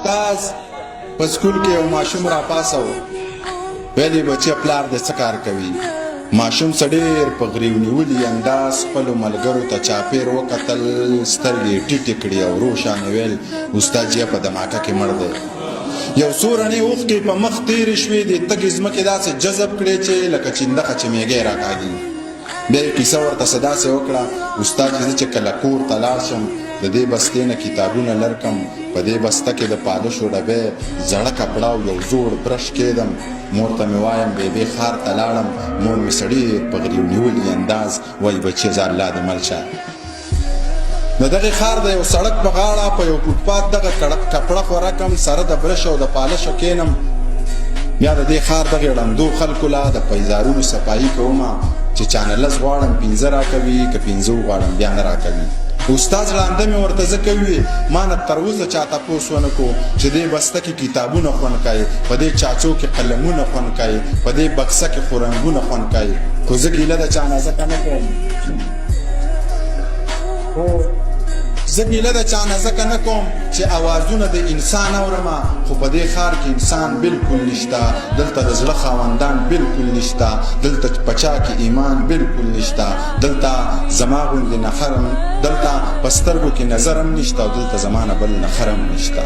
استاد په سکول کې یو ماشوم راپاسو، ویل یې بچیه پلار دې څه کار کوي؟ ماشوم څه ډېر په غریو نیولي انداز خپلو ملګرو ته چاپېر وکتل، سترګې یې ټیټې کړې او ورو شان یې ویل استاد جیه په دماکه کې مړ دی. یو څو رڼې اوښکې په مخ تېرې شوې، دې تږې ځمکې داسې جذب کړې چې لکه چیندخه چې میږی راکاږي. بیا یې کیسه ورته څه داسې وکړه، استاد چې زه چې کله کور ته لاړ شم د دې بستې نه کتابونه لرکم، په دې بسته کې د پالشو ډبی، زړه کپړه او یو زوړ برش کېدم، مور ته مې وایم بېبې ښار ته لاړم، مور مې څه ډېر په غریو نیولي انداز وایي بچیه ځه الله دې مل شه. د دغې ښار د یو سړک په غاړه په یو فوټپات دغه کپړه خوره کم، سره د برش او د پالشو کینم، بیا د دې ښار دغې ړندو خلکو لا د پیزارونو صفایي کوم، چې چانه لس غواړم پنځه راکوي، که پنځه وغواړم بیا نه راکوي. استاد ړانده مې ورته ځکه ووی، ما نه تر اوسه چا تپوس ونه کو چې دې بسته کې کتابونه خوند کای، په دې چاچو کې قلمونه خوند کای، په دې بکسه کې خو رنګونه خوند کای، خو زه ګیله د چا نه ځکه نه کوم. خو زه ګیله د چا نه ځکه نه کوم چې اوازونه د انسان اورم، خو په دې ښار کې انسان بالکل نشته، دلته د زړه خاوندان بالکل نشته، دلته په چا کې ایمان بالکل نشته، دلته زما غوندې نخرم، دلته په سترګو کې نظر هم نشته او دلته زما نه بل نخر هم نشته.